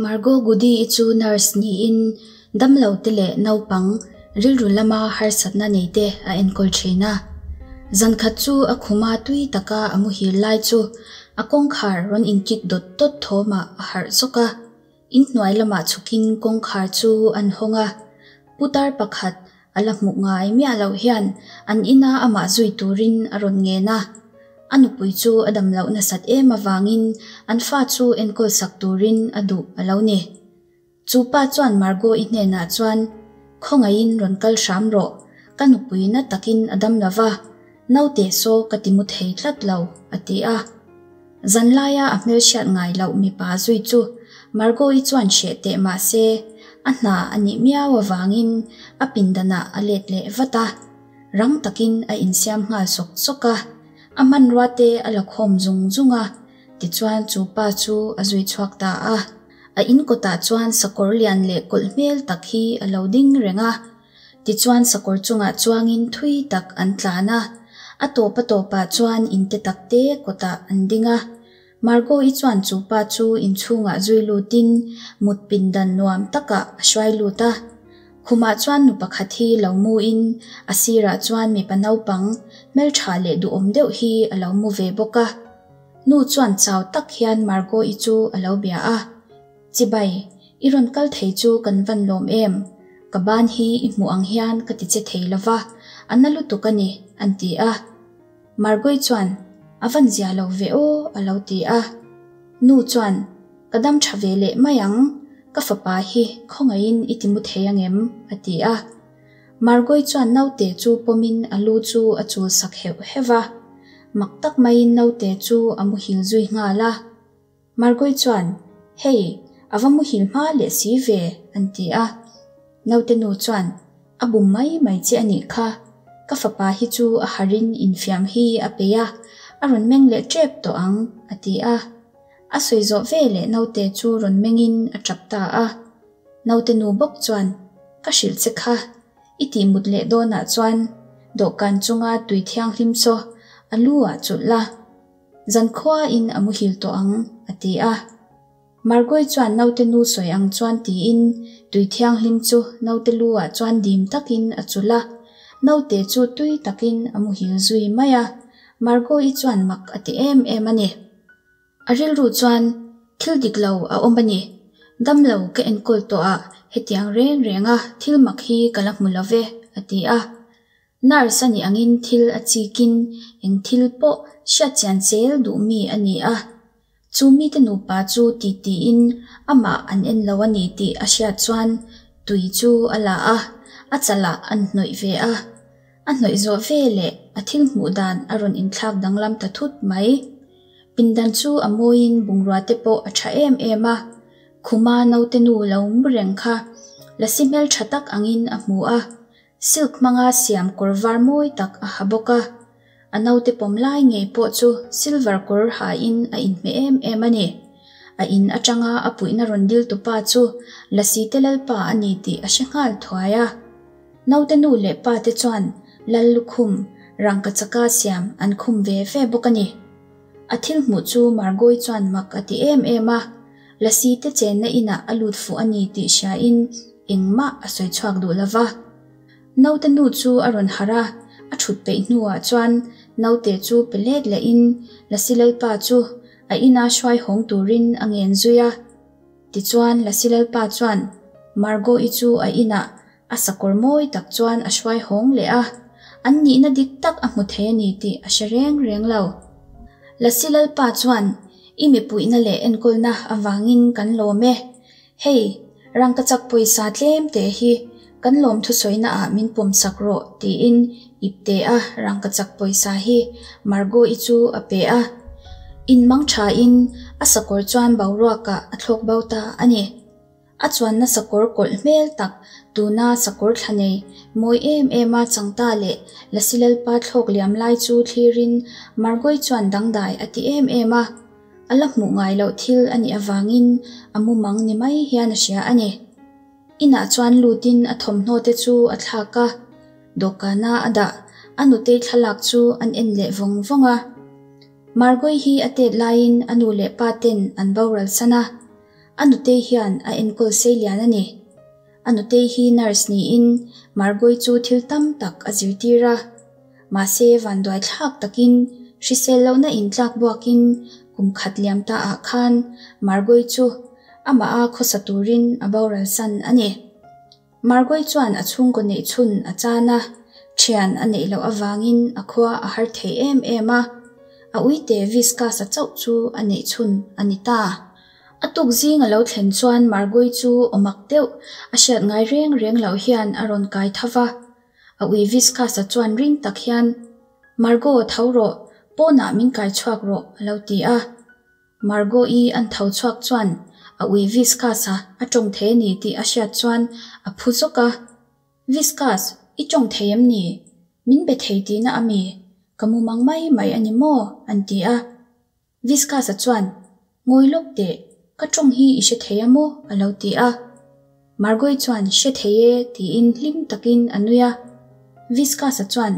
Margot Goody-i chu nurse niin damlo te leh naupang rilru lama harsatna nei te a enkawl thin a. Zankhat chu a khuma tui taka a muhil lai chu a kawngkhar rawn inkik dawt dawt thawmah a harh zawk a. Inhnuai lamah chhukin kawngkhar chu an hawng a, putar pakhat A la hmuh ngai miah loh hian an ina amah zui turin a rawn ngen a. A nupui chu a dam loh nasat em avangin an fa chu enkawl sak turin a duh a lo ni. Chu pa chuan Margot-i hnenah chuan, Khawngaihin rawn kal hram rawh, ka nupui na takin a dam lo va, naute saw ka ti mu thei tlat lo, a ti a. Zanlaia a hmelhriat ngai loh mipa zui chu Margot-i chuan hreh teh mah se, a hna a nih miau avangin a pindanah a let leh vat a. Rang takin a insiam nghal sawk sawk a, a hmanrua te a la khawm zung zung a, tichuan chu pa chu a zui chhuak ta a. A in kawtah chuan sakawr lian leh kawlh hmel tak hi a lo ding reng a. Tichuan sakawr chungah chuangin thui tak an tlan a, a tawp a tawpah chuan in te tak te kawtah an ding a. Margot-i chuan chu pa chu inchhungah zui lutin mut pindan nuam takah a hruai lut a. Khumah chuan nu pakhat hi lo muin a sirah chuan mipa naupang hmeltha leh duhawm deuh hi a lo mu ve bawk a. Nu chuan chau tak hian Margot-i chu a lo bia a. Chibai, i rawn kal thei chu kan van lawm em? Ka ban hi i hmuh ang hian ka ti che thei lo va, a na lutuk a ni, an ti a. Margoi chuan, A van zia lo ve aw, a lo ti a. Nu chuan, Ka dam tha ve leh mai ang, ka fapa hi khawngaihin i ti mu thei ang em? a ti a. Margoi chuan naute chu pawmin a lu chu a chul sak heuh heuh va. Mak tak maiin naute chu a muhil zui nghal a. Margoi chuan, Hei, a va muhil hma leh si ve, an ti a. Naute nu chuan, A bum mai mai che a nih kha. Ka fapa hi chu a harin infiam hi a peih a, a rawn meng leh tep tawh ang, a ti a. A sawi zawh ve leh naute chu rawn mengin a tap ta a. Naute nu bawk chuan, Ka hrilh che kha, i tih mut leh dawnah chuan dawhkan chunga tui thianghlim chaw a lu ah chulh la. Zankhuain a muhil tawh ang, a ti a. Margoi chuan naute nu sawi ang chuan tiin tui thianghlim chu naute lu ah chuan dim takin a chulh a. Naute chu tui takin a muhil zui mai a. Margoi chuan mak a ti em em a ni. A rilru chuan thil dik lo a awm a ni. Damlo ka enkawl tawh ah hetiang reng reng a thil mak hi ka la hmu lo ve, a ti a. Nurse a nih angin thil a chikin eng thil pawh hriatchian zel duh mi a ni a. Chu mite nupa chu ti tiin amah an en lo a ni tih a hriat chuan tui chu a la a, a chalah an hnawih ve a. A hnawih zawh ve leh a thil hmuh dan a rawn inthlak danglam ta thut mai. Pindan chu a mawiin bungrua te pawh a tha em em a. Khuma naute nu lo mu reng kha lasi hmeltha tak angin a hmu a. Silk hmanga siam kawr var mawi tak a ha bawk a, a naute pawm lai ngei pawh chu silver kawr hain a inhmeh em em a ni. A in atanga a puihna rawn dil tupa chu Lasi te lalpa a ni tih a hre nghal thuai a. Naute nu leh pa te chuan lal lukhum rangkachaka siam an khum ve ve bawk a ni. A thil hmuh chu Margoi chuan mak a ti em em a, Lasi te chenna inah a lut fuh a ni tih hriain engmah a sawi chhuak duh lo va. Naute nu chu a rawn harh a, a thut peih hnuah chuan naute chu pe let lehin Lasi Lalpa chu a ina hruai hawng turin a ngen zui a. Tichuan Lasi Lalpa chuan Margot-i chu a inah A sakawr mawi tak chuan a hruai hawng leh a, an nihna dik tak a hmu thei a ni tih a hre reng reng lo. Lasi Lalpa chuan, I mipuihna leh enkawlna avangin kan lawm e. Hei, rangkachak pawisa tlem teh hi kan lawm thusawina ah min pawm sak rawh tiin ipte a rangkachak pawisa hi Margot-i chu a pe a. Inmang thain a sakawr chuan boruakah a thlawk bo ta a ni. A chuanna sakawr kawlh hmel tak, tuna sakawr thla nei, mawi em em a changta leh Lasi Lalpa thlawk liam lai chu thlirin Margoi chuan dangdai a ti em em a. A la hmuh ngai loh thil a nih avangin a mumang ni mai hian a hria a ni. Inah chuan lutin a thawmhnaw te chu a thlak a, dawhkana a dah a nutei thlalak chu an en leh vawng vawng a. Margoi hi a tet laiin a nu leh pa ten an boral san a. A nutei hian a enkawl seilian a ni. A nutei hi nurse niin Margot-i chu thil tam tak a zirtir a. Mahse vanduai thlak takin hrisel lohna intlak buakin kum khat liam ta ah khan Margot-i chu amah a khawsa turin a boral san a ni. Margot-i chuan a chhungkaw neih chhun a chan a, thian a neih loh avangin a khua a har thei em em a, a uite Viscus-a chauh chu a neih chhun a ni ta. A tuk zing a lo thlen chuan Margot-i chu awmak deuh a hriat ngai reng reng loh hian a rawn kai tho va. A ui Viscus-a chuan ring tak hian, Margot, tho rawh, pawnah min kai chhuak rawh, a lo ti a. Margot-i an tho chhuak chuan a ui Viscus-a a tawng thei a ni tih a hriat chuan a phu zawk a. Viscus, i tawng thei em ni? Min be thei tihna a mi? Ka mumang mai mai a ni maw? an ti a. Viscus-a chuan, Ngawi lawk teh, ka tawng hi i hre thei a maw? a lo ti a. Margot-i chuan, Hre thei e, tiin hlim takin a nui a. Viscus-a chuan,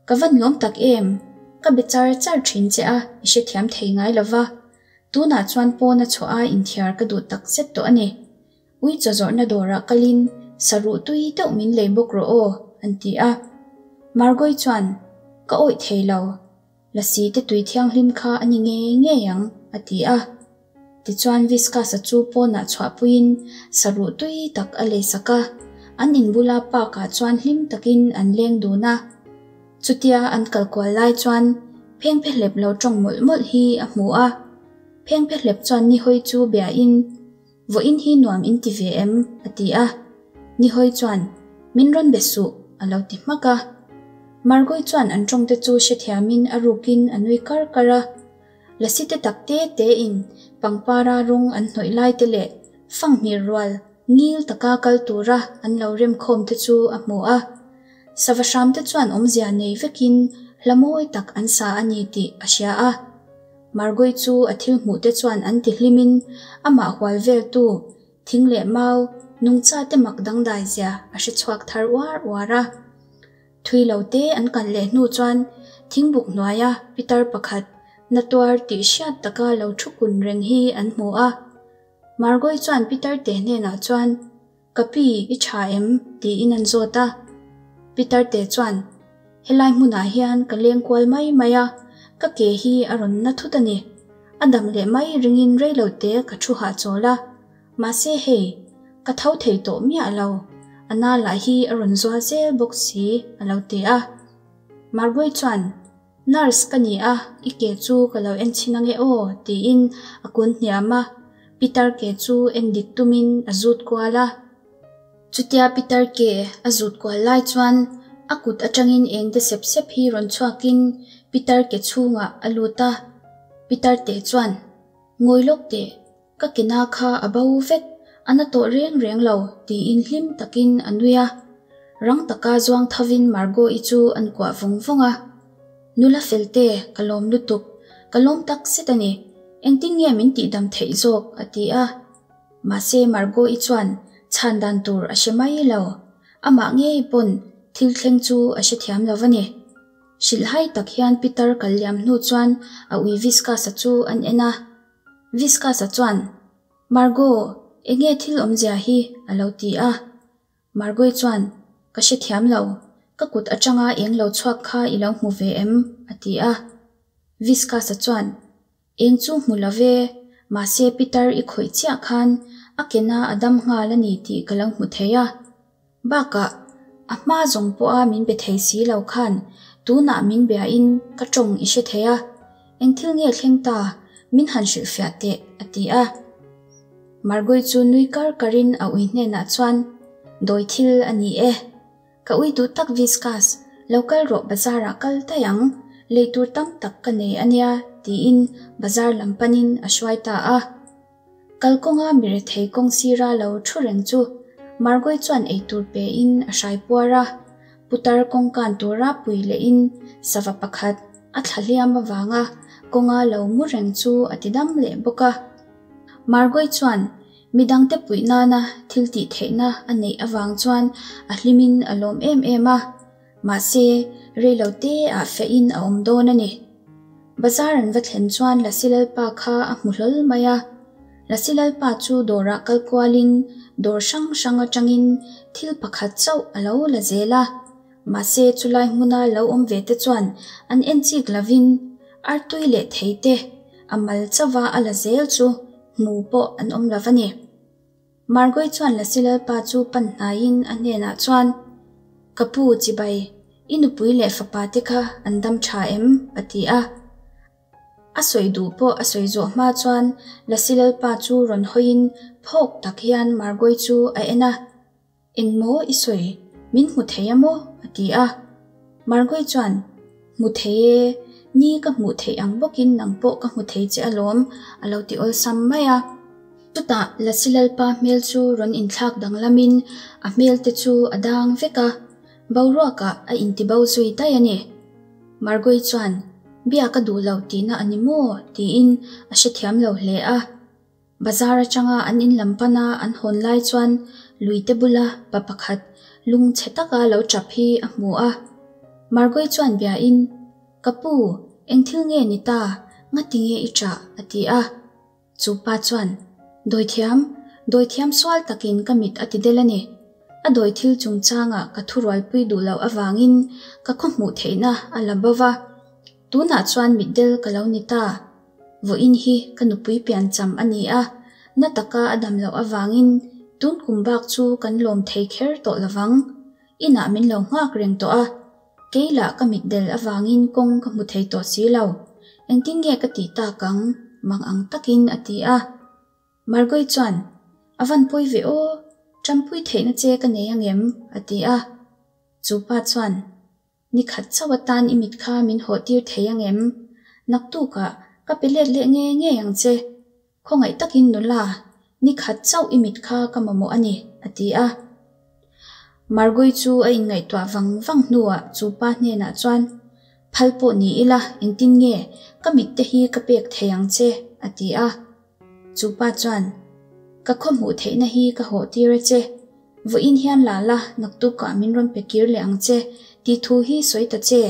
Ka van lawm tak em? Ka be char char thin che a, i hrethiam thei ngai lo va. Tunah chuan pawna chhuah a inthiar ka duh tak zet tawh a ni. Ui chaw zawrhna dawrah kalin saruh tui deuh min lei bawk rawh aw, an ti a. Margot-i chuan, Ka awih thei lo. Lasi te tui thianghlim kha a ni ngei ngei ang, a ti a. Tichuan Viscus-a chu pawnah chhuahpuiin saruh tui tak a leisak a, an inbula park-ah chuan hlim takin an leng dun a. Chutia an kal kual lai chuan phengphehlep lo tawng mawlh mawlh hi a hmu a. Phengphehlep chuan Nihawi chu biain, Vawiin hi nuam in ti ve em? a ti a. Nihawi chuan, Min rawn be suh, a lo ti hmak a. Margot-i chuan an tawngte chu hrethiamin a rukin a nui kar kar a. Lasi te tak te te in pangpara rawng an hnawih lai te leh fanghmir rual ngil taka kal tura an lo rem khawm te chu a hmu a. Sava hram te chuan awmzia nei vekin hla mawi tak an sa a ni tih a hria a. Margot-i chu a thil hmuh te chuan an ti hlimin amah hual veltu thing leh mau nungcha te mak dangdai zia a hre chhuak thar uar uar a. Thui lo te an kal leh hnu chuan thingbuk hnuaia pitar pakhat na tuar tih hriat taka lo thu kun reng hi an hmu a. Margot-i chuan pitar te hnenah chuan, Ka pi, i tha em? tiin an zawt a. Pitar te chuan, Helai hmunah hian ka leng kual mai mai a, ka ke hi a rawn na thut a ni. A dam leh mai ringin rei lo te ka thu hahchawl a. Mahse hei, ka tho thei tawh miah lo, a na lah hi a rawn zual zel bawk si, a lo ti a. Margot chuan, Nurse ka ni a, i ke chu ka lo en chhin ange aw, tiin a kun hniam a, Peter ke chu en dik tumin a zut kual a. Chutia Peter ke a zut kual lai chuan a kut atangin eng te sep sep hi rawn chhuakin Peter ke chhungah a lut a. Peter te chuan, Ngawi lawk teh, Ka kena kha a bo vek, a na tawh reng reng lo, tiin hlim takin a nui a. Rang taka zuang thovin Margot-i chu an kuah vawng vawng a. Nula felte, ka lawm lutuk, ka lawm tak zet a ni. Engtin nge min tihdam theih zawk? a ti a. Mahse Margot-i chuan chhan dan tur a hre mai lo. Amah ngei pawn thil thleng chu a hrethiam lo va ni. Hrilhhai tak hian Peter kal liam hnu chuan a ui Viscus-a chu an en a. Viscus-a chuan, Margot, enge thil awmzia hi? a lo ti a. Margot-i chuan, Ka hrethiam lo, ka kut atanga eng lo chhuak kha i lo hmu ve em? a ti a. Viscus-a chuan, Eng chu hmu lo ve, mahse Peter i khawih chiah khan a kena a dam nghal a ni tih ka lo hmu thei a. Bakah, a hma zawng pawha min be thei si lo khan tunah min biain ka tawng i hre thei a, eng thil nge thleng ta, min han hrilhfiah teh, a ti a. Margot chu nui kar karin a ui hnenah chuan, Dawi thil a ni e. Ka ui duh tak Viscus, lo kal rawh bazar-ah kal daih ang, lei tur tam tak ka nei a nia, tiin bazar lam panin a hruai ta a. Kalkawnga mi rethei kawng sira lo thu reng chu Margot chuan eitur pe in a hrai puar a, putar kawngkan tura pui leh in sava pakhat a thla hliam avanga kawnga lo mu reng chu a ti dam leh bawk a. Margot chuan midangte puih nana thil tih theihna a neih avang chuan a hlimin a lawm em em a, mahse reilo te ah feh in a awm dawn a ni. Bazar an va thlen chuan Lasi Lalpa kha a hmu hlawl mai a. Lasi Lalpa chu dawrah kal kualin dawr hrang hrang atangin thil pakhat chauh a lo la zel a. Mahse chulai hmuna lo awm ve te chuan an en chik lovin artui leh thei te a mal chauha a la zel chu hmu pawh an awm lo a ni. Margoi chuan Lasi Lalpa chu pan hnaiin a hnenah chuan, Ka pu chibai, i nupui leh fapa te kha an dam tha em? a ti a. A sawi duh pawh a sawi zawh hma chuan Lasi Lalpa chu rawn hawiin phawk tak hian Margoi chu a en a. Eng maw i sawi? Min hmu thei a maw? a ti a. Margoi chuan, Hmu thei e, ni ka hmuh theih ang bawkin nang pawh ka hmu thei che alawm, a lo ti awlsam mai a. Chutah Lasi Lalpa hmel chu rawn inthlak danglamin a hmel te chu a dang vek a, boruakah a intibo zui daih a ni. Margoi chuan, Bia ka duh lo tihna a ni maw? tiin a hrethiam lo hle a. Bazar atanga an in lam pana an hawn lai chuan luite bula pa pakhat lung chhe taka lo tap hi a hmu a. Margoi chuan biain, Ka pu, eng thil nge ni ta? Ngati nge i ṭah? a ti a. Chu pa chuan, Dawithiam, dawithiam sual takin ka mit a ti del a ni. A dawi thil chungchanga ka thurualpui duh loh avangin ka khaw hmuh theihna a la bo va. Tunah chuan mitdel ka lo ni ta. Vawiin hi ka nupui piancham a ni a, na taka a dam loh avangin tun kum bak chu kan lawm thei kher tawh lovang. Inah min lo nghak reng tawh a, kei lah ka mitdel avangin kawng ka hmu thei tawh si lo. Engtin nge ka tih tak ang? Mang ang takin a ti a. Margoi chuan, A van pawi ve aw, ṭampui theihna che ka nei angem? a ti a. Chu pa chuan, Ni khat chauh atan i mit kha min hawh tir thei angem? Naktukah ka pe let leh ngei ngei ang che. Khawngaih takin nula, ni khat chauh i mit kha ka mamawh a ni, a ti a. Margoi chu a inngaihtuah vang vang hnuah chu pa hnenah chuan, Phal pawh ni ila, engtin nge ka mit te hi ka pek thei ang che? a ti a. Chu pa chuan, Ka khaw hmuh theihna hi ka hawh tir a che. Vawiin hian la la, naktukah min rawn pe kir leh ang che, tih thu hi sawi ta che.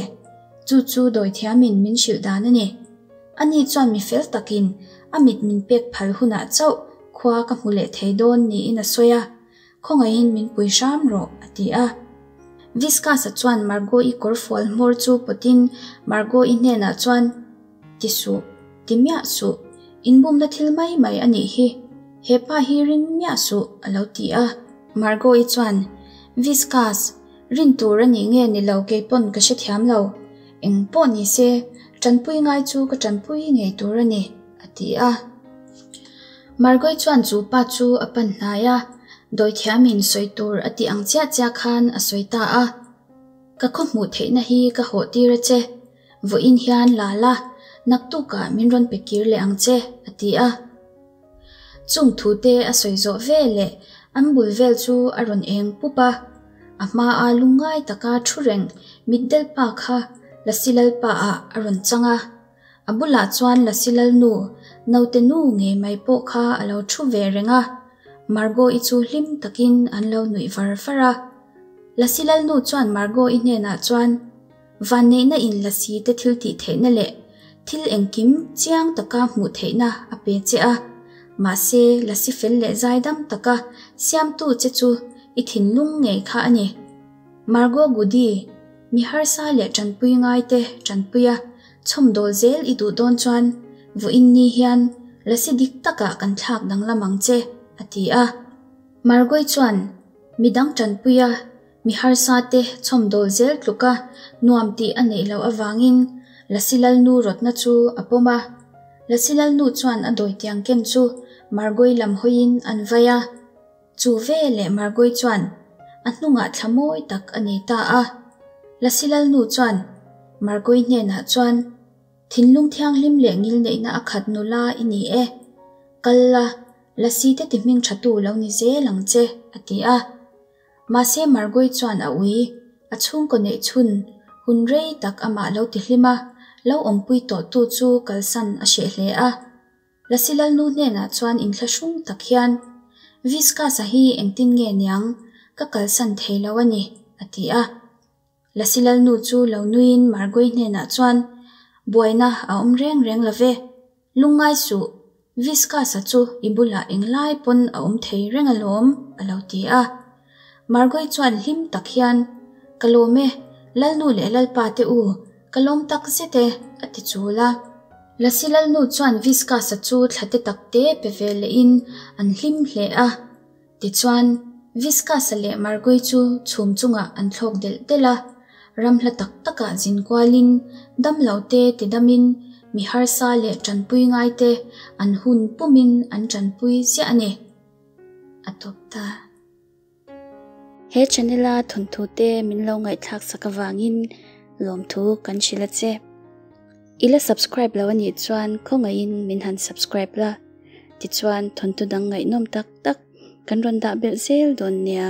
Chu chu dawithiamin min hrilh dan a ni. Ani chuan mi fel takin a mit min pek phal hunah chauh khua ka hmu leh thei dawn niin a sawi a, Khawngaihin min pui hram rawh, a ti a. Viscus-a chuan Margot-i kawrfual hmawr chu pawtin Margot-i hnenah chuan, Ti suh, ti miah suh, inbumna thil mai mai a nih hi, he pa hi ring miah suh, a lo ti a. Margot-i chuan, Viscus, rin tur a nih nge ni lo kei pawn ka hrethiam lo. Eng pawh ni se, tanpui ngai chu ka tanpui ngei tur a ni, a ti a. Margot-i chuan chu pa chu a pan hnai a, dawithiamin sawi tur a tih ang chiah chiah khan a sawi ta a. Ka khaw hmuh theihna hi ka hawh tir a che. Vawiin hian la la, naktukah min rawn pe kir leh ang che, a ti a. Chung thute a sawi zawh ve leh an bul vel chu a rawn eng pup a. A hmaa lungngai taka thu reng mitdel pa kha Lasi Lalpa ah a rawn chang a. A bulah chuan Lasi Lalnu, naute nu ngei mai pawh kha a lo thu ve reng a. Margot-i chu hlim takin an lo nuih var var a. Lasi Lalnu chuan Margot-i hnenah chuan, Vanneihna in lasi te thil tih theihna leh thil engkim chiang taka hmuh theihna a pe che a. Mahse, lasi fel leh zaidam taka siamtu che chu i thinlung ngei kha a ni. Margot Goody, mi harsa leh tanpui ngai te tanpui a, chhawmdawl zel i duh dawn chuan vawiin ni hian lasi dik takah kan thlak danglam ang che, a ti a. Margot chuan midang tanpui a Mi harsa te chhawmdawl zel tluka nuam tih a neih loh avangin Lasi Lalnu rawtna chu a pawm a. Lasi Lalnu chuan a dawitiang ken chu Margoi lam hawiin an vai a. Chu veleh Margoi chuan a hnungah thla mawi tak a nei ta a. Lasi Lalnu chuan Margoi hnenah chuan, Thinlung thianghlim leh ngilneihna a khat nula i ni e. Kal la, Lasi te ti hming thatu lo ni zel ang che, a ti a. Mahse Margoi chuan a ui, a chhungkaw neih chhun, hun rei tak amah lo ti hlim a, lo awmpui tawhtu chu kalsan a hreh hle a. Lasi Lalnu hnenah chuan inthlahrung tak hian, Viscus-a hi engtin nge niang, ka kalsan thei lo a ni, a ti a. Lasi Lalnu chu lo nuiin Margoi hnenah chuan, Buaina a awm reng reng lo ve, lungngai suh. Viscus-a chu i bulah englai pawn a awm thei reng alawm, a lo ti a. Margoi chuan hlim tak hian, Ka lawm e, Lalnu leh Lalpa te u, ka lawm tak zet e, a ti chul a. Lasi Lalnu chuan Viscus-a chu thla te tak te pe ve lehin an hlim hle a. Tichuan, Viscus-a leh Margoi chu chhum chungah an thlawk delh delh a. Ram hla tak takah zin kualin, damlo te tidamin, mi harsa leh tanpui ngaite an hun pumin an tanpui ziah a ni. A tawp ta. He channel a thawnthu te min lo ngaihthlak sak avangin lawmthu kan hrilh a che. I la subscribe lo anih chuan khawngaihin min han subscribe la, tichuan thawnthu dang ngaihnawm tak tak kan rawn dah belh zel dawn nia.